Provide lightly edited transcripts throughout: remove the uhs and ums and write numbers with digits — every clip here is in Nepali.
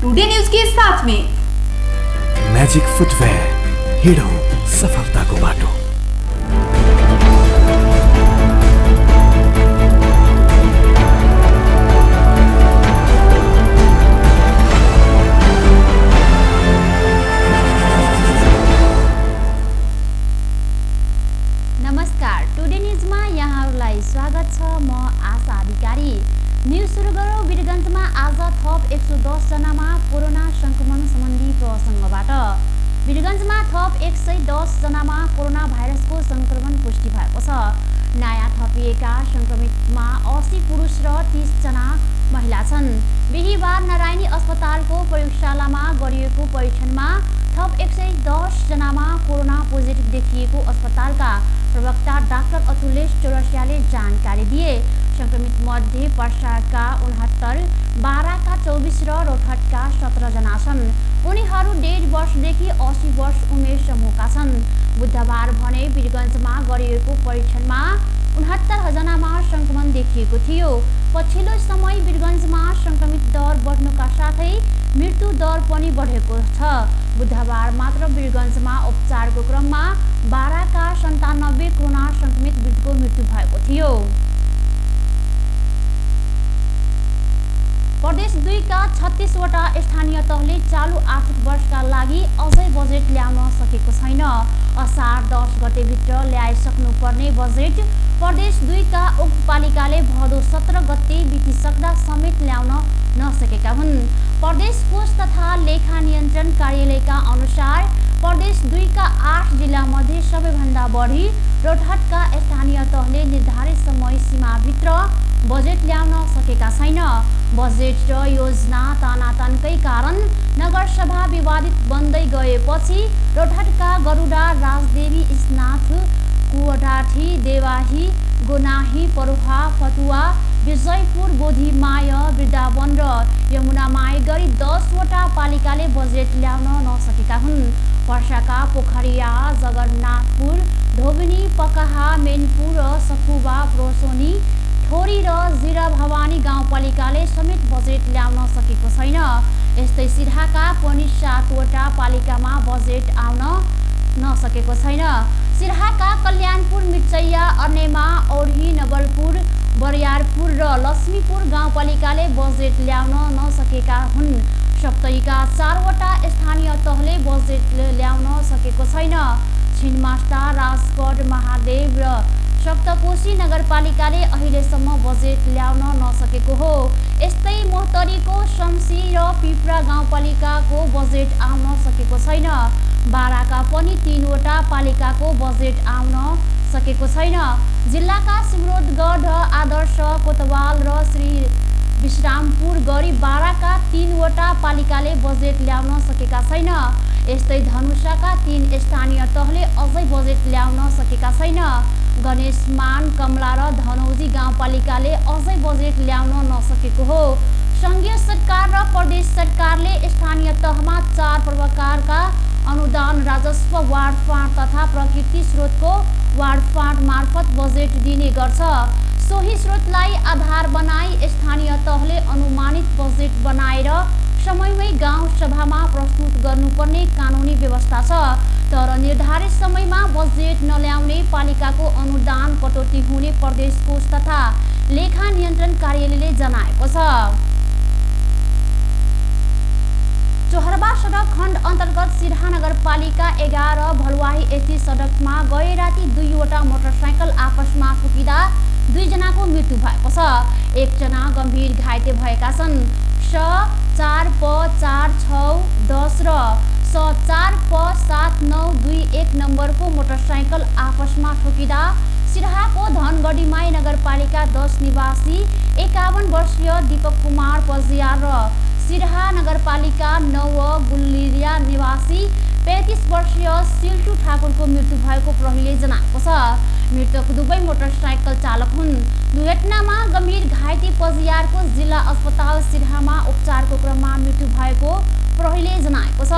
टुडे न्यूज के साथ में मैजिक फुटवेयर, हिड़ो सफलता को बाटो। नमस्कार, टुडे न्यूजमा यहाँहरूलाई स्वागत छ। म आशा अधिकारी। न्यूज सुरु गरौँ। वीरगञ्जमा आज थप 110 जनामा कोरोना संक्रमण सम्बन्धी प्रसङ्गबाट। वीरगञ्जमा थप 110 जनामा कोरोना भाइरसको संक्रमण पुष्टि भएको छ। नयाँ थपिएका संक्रमितमा 80 पुरुष र 30 जना महिला छन्। बिहीबार नारायणी अस्पतालको प्रयोगशालामा गरिएको परीक्षणमा थप 110 जनामा कोरोना पोजिटिभ देखिएको अस्पतालका प्रवक्ता डाक्टर अतुलेश चौरसियाले जानकारी दिए। संक्रमित मध्ये पर्साका 69, बाराका 24 र रोहतटका 17 जना छन्। उनीहरू 1.5 वर्षदेखि 80 वर्ष उमेर समूहका छन्। बुधबार भने वीरगञ्जमा गरिएको परीक्षणमा 69 जनामा संक्रमण देखिएको थियो। पछिल्लो समय वीरगञ्जमा संक्रमित दर बढ्नुका साथै मृत्यु दर पनि बढेको छ। बुधबार मात्र वीरगञ्जमा उपचारको क्रममा बाराका 97 कोरोना संक्रमित वृद्धको मृत्यु भएको थियो। प्रदेश 2 का 36 वटा स्थानीय तहले चालु आर्थिक वर्षका लागि अझै बजेट ल्याउन सकेको छैन। असार 10 गतेभित्र ल्याइसक्नुपर्ने बजेट प्रदेश 2 का उक्त पालिकाले भदौ 17 गते बितिसक्दा समेत ल्याउन नसकेका हुन्। प्रदेश कोष तथा लेखा नियन्त्रण कार्यालयका अनुसार प्रदेश 2 का 8 जिल्लामध्ये सबैभन्दा बढी रोहतटका स्थानीय तहले निर्धारित समय सीमाभित्र बजेट ल्याउन सकेका छैन। बजेट र योजना तानातानकै कारण नगरसभा विवादित बन्दै गएपछि रोहतटका गरुडा, राजदेवी, स्नाथ, कुवटाठी, देवाही, गोनाही, परुहा, फतुवा, विजयपुर, बोधिमाय, वृन्दावन र यमुनामाई गरी 10 वटा पालिकाले बजेट ल्याउन नसकेका हुन्। पर्साका पोखरिया, जगन्नाथपुर, धोबिनी, पकाहा, मेनपुर र सखुवा, प्रोसोनी, ठोरी र जिरा भवानी गाउँपालिकाले समेत बजेट ल्याउन सकेको छैन। यस्तै सिराहाका पनि 7 वटा पालिकामा बजेट आउन नसकेको छैन। सिराहाका कल्याणपुर, मिर्चैया, अर्नेमा, औढी, नवलपुर, बरियारपुर र लक्ष्मीपुर गाउँपालिकाले बजेट ल्याउन नसकेका हुन्। सप्तरीका 4 वटा स्थानीय तहले बजेट ल्याउन सकेको छैन। छिनमास्ता, राजगढ, महादेव र सप्तकोशी नगरपालिकाले अहिलेसम्म बजेट ल्याउन नसकेको हो। यस्तै मोहतरीको शमसी र पिप्रा गाउँपालिकाको बजेट आउन सकेको छैन। बाराका पनि 3 वटा पालिकाको बजेट आउन सकेको छैन। जिल्लाका सिमरोडगढ, आदर्श, कोतवाल र श्री विश्रामपुर गरी बाराका 3 वटा पालिकाले बजेट ल्याउन सकेका छैन। यस्तै धनुषाका 3 स्थानीय तहले अझै बजेट ल्याउन सकेका छैन। गणेशमान, कमला र धनौजी गाउँपालिकाले अझै बजेट ल्याउन नसकेको हो। सङ्घीय सरकार र प्रदेश सरकारले स्थानीय तहमा 4 प्रकारका अनुदान, राजस्व, वार्ड फाँड तथा प्रकृति स्रोतको वार्ड फाँड मार्फत बजेट दिने गर्छ। सोही स्रोतलाई आधार बनाई स्थानीय तहले अनुमानित बजेट बनाएर समयमै गाउँ सभामा प्रस्तुत गर्नुपर्ने कानुनी व्यवस्था छ। तर निर्धारित समयमा बजेट नल्याउने पालिकाको अनुदान कटौती हुने प्रदेश कोष तथा लेखा नियन्त्रण कार्यालयले जनाएको छ। चोहरबा सडक खण्ड अन्तर्गत सिराहा नगरपालिका 11 भलुवाही एती सडकमा गए राति 2 वटा मोटरसाइकल आपसमा ठोकिँदा 2 जनाको मृत्यु भएको छ। 1 जना गम्भीर घाइते भएका छन्। स4प4610 र स4प7921 नम्बरको मोटरसाइकल आपसमा ठोकिँदा सिराहाको धनगढीमाई नगरपालिका 10 निवासी 51 वर्षीय दीपक कुमार पजियार र सिराहा नगरपालिका 9 गुल्लिरिया निवासी 35 वर्षीय सिल्टु ठाकुरको मृत्यु भएको प्रहरीले जनाएको छ। मृतक दुवै मोटरसाइकल चालक हुन्। दुर्घटनामा गम्भीर घाइते पजियारको जिल्ला अस्पताल सिराहामा उपचारको क्रममा मृत्यु भएको प्रहरीले जनाएको छ।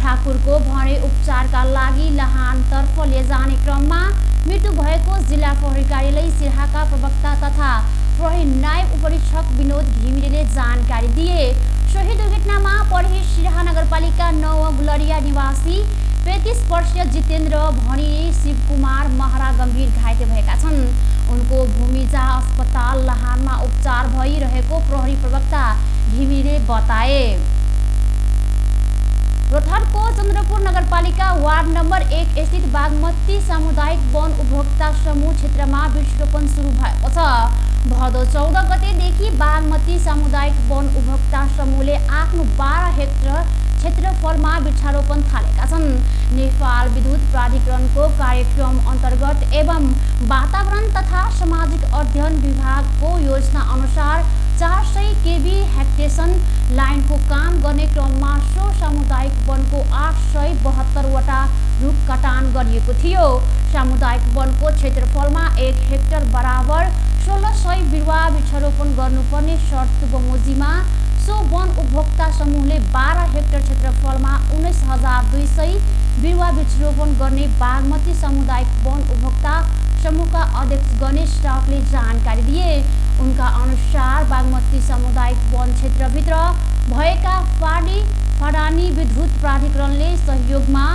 ठाकुरको भने उपचारका लागि लाहानतर्फ लैजाने क्रममा मृत्यु भएको जिल्ला प्रहरी कार्यालय सिराहाका प्रवक्ता तथा प्रहरी नायब उपरीक्षक विनोद घिमिरेले जानकारी दिए। सोही दुर्घटनामा नगरपालिका 9 गुलरिया निवासी 35 वर्षीय जितेन्द्र भणी शिवकुमार महरा गम्भीर घाइते भएका छन्। उनको भूमिजा अस्पताल लहानमा उपचार भइरहेको प्रहरी प्रवक्ता घिमिरे बताए। रोहतकको चन्द्रपुर नगरपालिका वार्ड नम्बर 1 स्थित बागमती सामुदायिक वन उपभोक्ता समूह क्षेत्रमा वृक्षरोपण सुरु भएको छ। भदौ 14 गतेदेखि बागमती सामुदायिक वन उपभोक्ता समूहले आफ्नो 12 हेक्टर क्षेत्रफलमा वृक्षारोपण थालेका छन्। नेपाल विद्युत प्राधिकरणको कार्यक्रम अन्तर्गत एवं वातावरण तथा सामाजिक अध्ययन विभागको योजना अनुसार 400 केबी हेक्टेसन लाइनको काम गर्ने क्रममा सो सामुदायिक वनको 872 वटा रुख कटान गरिएको थियो। सामुदायिक वनको क्षेत्रफलमा 1 हेक्टर बराबर 1600 बिरुवा वृक्षारोपण गर्नुपर्ने शर्त बमोजिममा सो वन उपभोक्ता समूहले 12 हेक्टर क्षेत्रफलमा 19,200 बिरुवा वृक्षारोपण गर्ने बागमती सामुदायिक वन उपभोक्ता समूहका अध्यक्ष गणेश राउतले जानकारी दिए। उनका अनुसार बागमती सामुदायिक वन क्षेत्रभित्र भएका फडानी विद्युत प्राधिकरणले सहयोगमा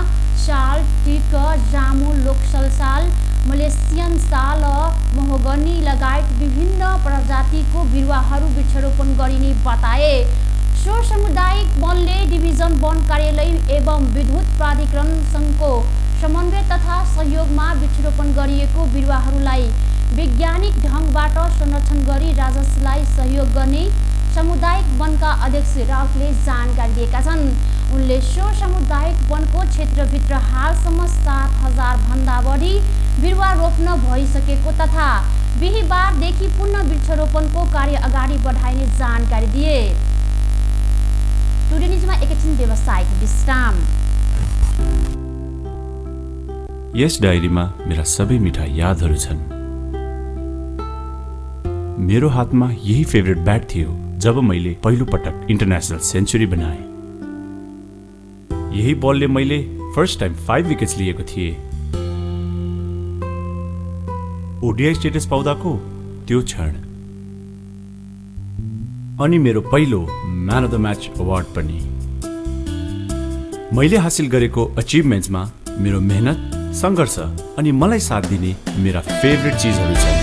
साल, टिक, जामुन, लोकसल साल, मलेसियन साल, महोगनी लगायत विभिन्न प्रजातिको बिरुवाहरू वृक्षारोपण गरिने बताए। सो सामुदायिक वनले डिभिजन वन कार्यालय एवं विद्युत प्राधिकरण सङ्घको समन्वय तथा सहयोगमा वृक्षारोपण गरिएको बिरुवाहरूलाई वैज्ञानिक ढङ्गबाट संरक्षण गरी राजस्वलाई सहयोग गर्ने सामुदायिक वनका अध्यक्ष राउतले जानकारी दिएका छन्। उनले सो सामुदायिक वनको क्षेत्रभित्र हालसम्म 7,000 भन्दा बढी बिरुवा रोप्न भइसकेको तथा बिहिबारदेखि पुनः वृक्षारोपणको कार्य अगाडि बढाइने जानकारी दिए। टुडे न्युजमा एकैछिन व्यावसायिक विश्राम। यस डायरीमा मेरा सबै मिठा यादहरू छन्। मेरो हातमा यही फेभरेट ब्याट थियो जब मैले पहिलो पटक इन्टरनेसनल सेन्चुरी बनाए। यही बलले मैले फर्स्ट टाइम 5 विकेट्स लिएको थिएँ। ओडिआई स्टेटस पाउँदाको त्यो क्षण अनि मेरो पहिलो man of the match award पनि। मैले हासिल गरेको अचिभमेन्ट्समा मेरो मेहनत, सङ्घर्ष अनि मलाई साथ दिने मेरा फेभरेट चिजहरू छन्।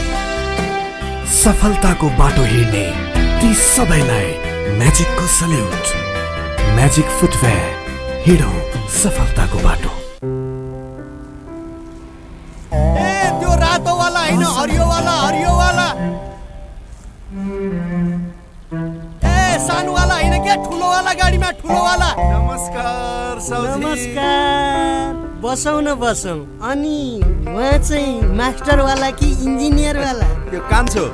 सफलताको बाटो हिँड्ने ती सबैलाई म्याजिकको सल्युट। म्याजिक फुटवेयर, हिँडौँ सफलताको बाटो। ए त्यो रातोवाला होइन, हरियोवाला हरियोवाला। ए सानोवाला होइन क्या, ठुलोवाला गाडीमा ठुलोवाला। नमस्कार साउजी। नमस्कार, बसौँ न बसौँ। अनि उहाँ चाहिँ मास्टरवाला कि इन्जिनियरवाला? यो कान्छो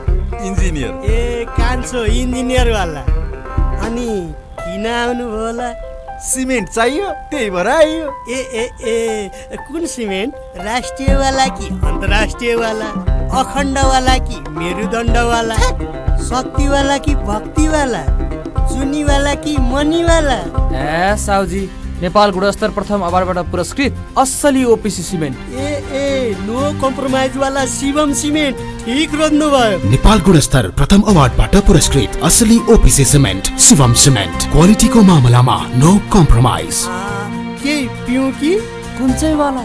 इन्जिनियर। ए कान्छो इन्जिनियरवाला। अनि किन आउनुभयो होला? सिमेन्ट चाहियो, त्यही भएर आइयो। ए ए ए कुन सिमेन्ट? राष्ट्रियवाला कि अन्तर्राष्ट्रियवाला? अखण्डवाला कि मेरुदण्डवाला? शक्तिवाला कि भक्तिवाला? चुनीवाला कि मनीवाला? ए साउजी, नेपाल गुणस्तर प्रथम अवार्डबाट पुरस्कृत असली ओपिसी सिमेन्ट। ए नो कम्प्रोमाइज वाला शिवम सिमेन्ट। ठीक रोज्नु भयो। नेपाल गुणस्तर प्रथम अवार्डबाट पुरस्कृत असली ओपिसी सिमेन्ट शिवम सिमेन्ट। क्वालिटीको मामलामा नो कम्प्रोमाइज। के पिउँ कि कुन चाहिँ वाला?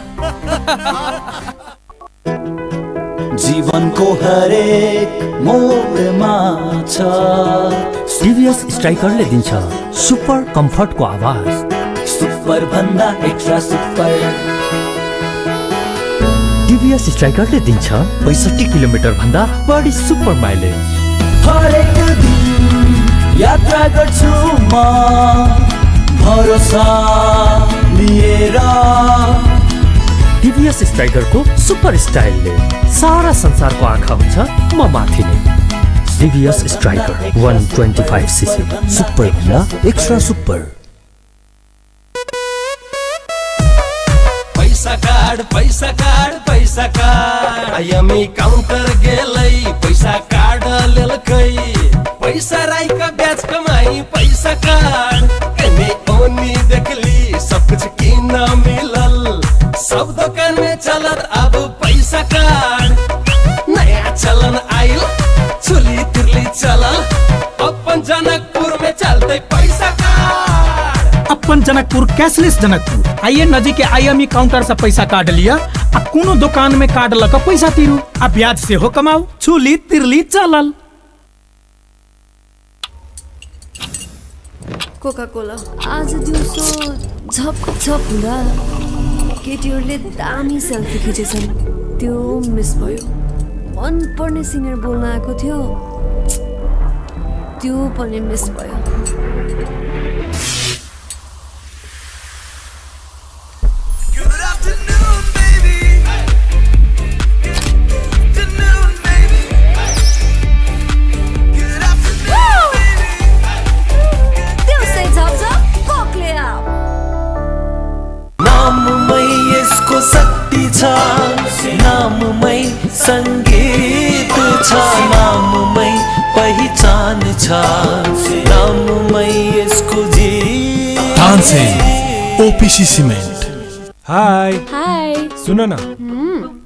जीवनको हरेक मोडमा छ टिभीएस स्ट्राइकरले दिन्छ सुपर कम्फर्टको आवाज। सुपर भन्दा एक्स्ट्रा सुपर। टिभीएस स्ट्राइकरले दिन्छ 65 किलोमिटर भन्दा बढी सुपर माइलेज। हरेक दिन यात्रा गर्छु म भरोसा लिएर। टिभीएस स्ट्राइकरको सुपर स्टाइलले सारा संसारको आँखा हुन्छ म माथि नै। टिभीएस स्ट्राइकर 125 सीसी, सुपर भन्दा एक्स्ट्रा सुपर। पैसा कार्ड पैसा कार्ड पैसा कार्ड आयमी काउन्टर गेलै पैसा कार्ड लेलकै। पैसा राईका ब्याज कमाई पैसा कार्ड एमे ओनी देखली सब कुछ किन मिलल। सब दुकान में चलत अब पैसा कार्ड। नया चलन आइल चुली तिरली चलल अपन जनकपुर में चलते पैसा कार्ड। अब ओपन जनकपुर कैशलेस जनकपुर आइए नजीक IME काउंटर से पैसा काट लिया आ कोनो दुकान में काट लक पैसा तिरू आ ब्याज से हो कमाऊ छुली तिरली चलल। कोका कोला आज दिउँसो झप झप हुँदा केटीहरूले दामी सेल्फी खिचेछन्, त्यो मिस भयो। मन पर्ने सिङ्गर बोल्न आएको थियो, त्यो पनि मिस भयो। शक्ति छ नाममै संगीत छ, नाममै पहिचान छ, नाममै यसको जीत। Tansen OPC cement. Hi hi, सुन न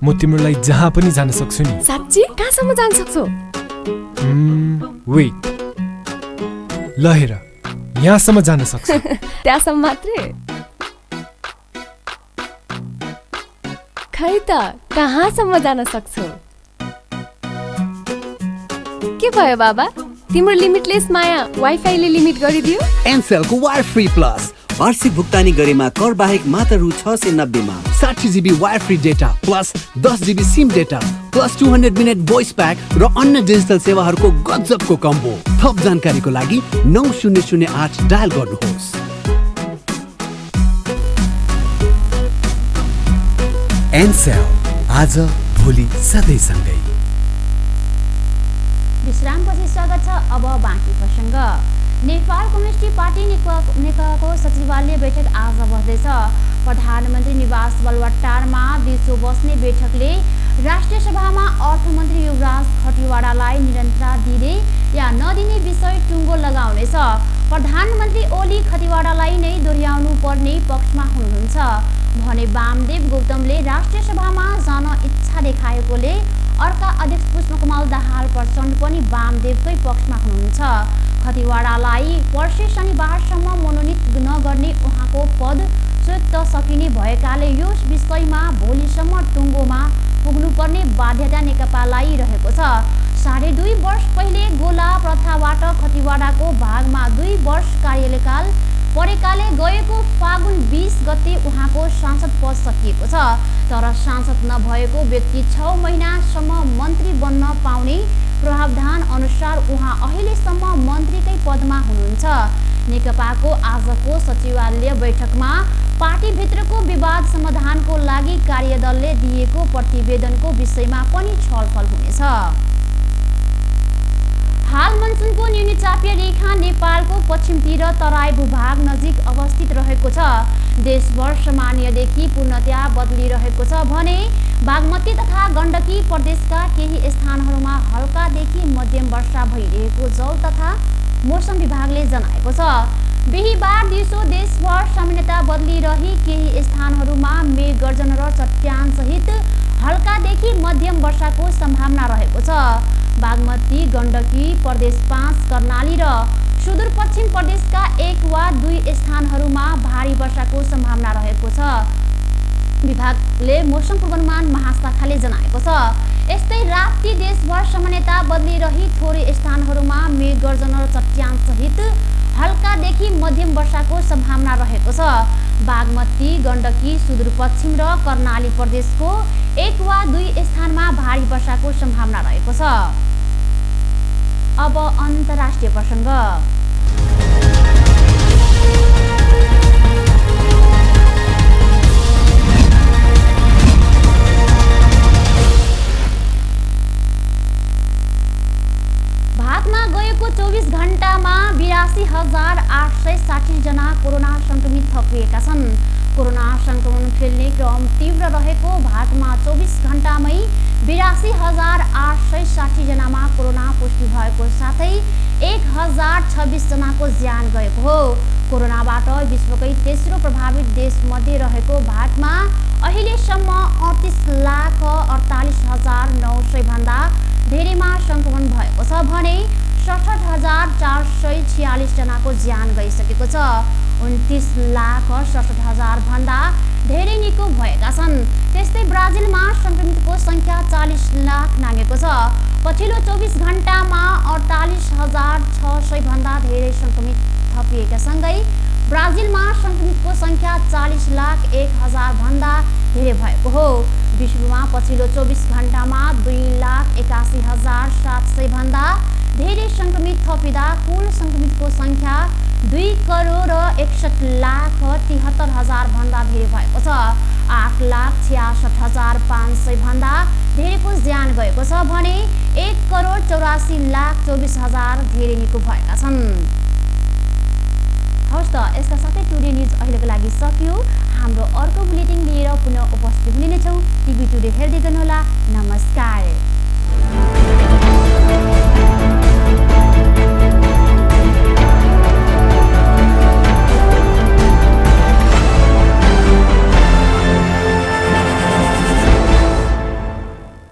म तिम्रो लागि जहाँ पनि जान सक्छु नि। साच्ची? कहाँसम्म जान सक्छौ? वेट, ल हेर यहाँसम्म जान सक्छु। त्यहाँसम्म मात्रै? खै त कहाँसम्म जान सक्छौ? के भयो बाबा, तिम्रो लिमिटलेस माया वाइफाईले लिमिट गरिदियो? एनसेलको वायर फ्री प्लस वार्षिक भुक्तानी गरेमा कर बाहेक मात्र रु 690 मा 60 GB wire free data plus 10 GB SIM data plus 200 minute voice pack र अन्य डिजिटल सेवाहरूको गजबको कम्बो। थप जानकारीको लागि 9008 डायल गर्नुहोस्। एनसेल, आज भोलि सधैँ सँगै। विश्रामपछि स्वागत छ। अब बाँकी प्रसङ्ग। नेपाल कम्युनिस्ट पार्टी नेकपाको सचिवालय बैठक आज बस्दैछ। प्रधानमन्त्री निवास बलुवाटारमा दिउँसो बस्ने बैठकले राष्ट्रिय सभामा अर्थमन्त्री युवराज खतिवडालाई निरन्तरता दिने या नदिने विषय टुङ्गो लगाउनेछ। प्रधानमन्त्री ओली खतिवडालाई नै दोहोर्याउनु पर्ने पक्षमा हुनुहुन्छ भने वामदेव गौतमले राष्ट्रिय सभामा जान इच्छा देखाएकोले अर्का अध्यक्ष पुष्पकमल दाहाल प्रचण्ड पनि वामदेवकै पक्षमा हुनुहुन्छ। खतिवडालाई पर्सि शनिबारसम्म मनोनित नगर्ने उहाँको पद सुक्त सकिने भएकाले यो विषयमा भोलिसम्म टुङ्गोमा पुग्नुपर्ने बाध्यता नेकपालाई रहेको छ। 2.5 वर्ष पहिले गोला प्रथाबाट खतिवडाको भागमा 2 वर्ष कार्यकाल परेकाले गएको फागुन 20 गते उहाँको सांसद पद सकिएको छ। तर सांसद नभएको व्यक्ति 6 महिनासम्म मन्त्री बन्न पाउने प्रावधान अनुसार उहाँ अहिलेसम्म मन्त्रीकै पदमा हुनुहुन्छ। नेकपाको आजको सचिवालय बैठकमा पार्टीभित्रको विवाद समाधानको लागि कार्यदलले दिएको प्रतिवेदनको विषयमा पनि छलफल हुनेछ। हाल मनसुनको न्यूनचापीय रेखा नेपालको पश्चिमतिर तराई भूभाग नजिक अवस्थित रहेको छ। देशभर सामान्यदेखि पूर्णतया बदलिरहेको छ भने बागमती तथा गण्डकी प्रदेशका केही स्थानहरूमा हल्कादेखि मध्यम वर्षा भइरहेको जल तथा मौसम विभागले जनाएको छ। बिहिबार दिउँसो देशभर सामान्यता बदलिरही केही स्थानहरूमा मेघ गर्जन र चट्याङ सहित हल्कादेखि मध्यम वर्षाको सम्भावना रहेको छ। बागमती गण्डकी प्रदेश 5 कर्णाली र सुदूरपश्चिम प्रदेशका 1 वा 2 स्थानहरूमा भारी वर्षाको सम्भावना रहेको छ विभागले मौसम पूर्वानुमान महाशाखाले जनाएको छ। यस्तै राप्ती देशभर सामान्यता बदलिरही थोरै स्थानहरूमा मेघ गर्जन र चट्याङ सहित हल्कादेखि मध्यम वर्षाको सम्भावना रहेको छ। बागमती गण्डकी सुदूरपश्चिम र कर्णाली प्रदेशको 1 वा 2 स्थानमा भारी वर्षाको सम्भावना रहेको छ। अब अन्तर्राष्ट्रिय प्रसङ्ग। भारतमा गएको 24 घण्टामा 82,860 जना कोरोना संक्रमित थपिएका छन्। कोरोना संक्रमण फैल्ने क्रम तीव्र रहेको भारतमा 24 घण्टामै 82,860 जनामा कोरोना पुष्टि भएको साथै 1,026 जनाको ज्यान गएको हो। कोरोनाबाट विश्वकै तेस्रो प्रभावित देशमध्ये रहेको भारतमा अहिलेसम्म 38,48,900 भन्दा धेरैमा संक्रमण भएको छ भने 67,446 जनाको ज्यान गइसकेको छ। 29,67,000 भन्दा धेरै निको भएका छन्। त्यस्तै ब्राजिलमा संक्रमितको संख्या 40 लाख नागेको छ। पछिल्लो 24 घण्टामा 48,600 भन्दा धेरै संक्रमित थपिएका सँगै ब्राजिलमा संक्रमितको संख्या 40,01,000 भन्दा धेरै भएको हो। विश्वमा पछिल्लो 24 घण्टामा 2,81,700 भन्दा धेरै संक्रमित थपिँदा कुल संक्रमितको संख्या 2,61,73,000 भन्दा धेरै भएको छ। 8,66,500 भन्दा धेरैको ज्यान गएको छ भने 1,84,24,000 धेरै निको भएका छन्। हवस् त, यसका साथै टुडे न्युज अहिलेको लागि सकियो। हाम्रो अर्को बुलेटिन लिएर पुनः उपस्थित हुने नै छौँ। टिभी टुडे हेर्दै गर्नुहोला। नमस्कार।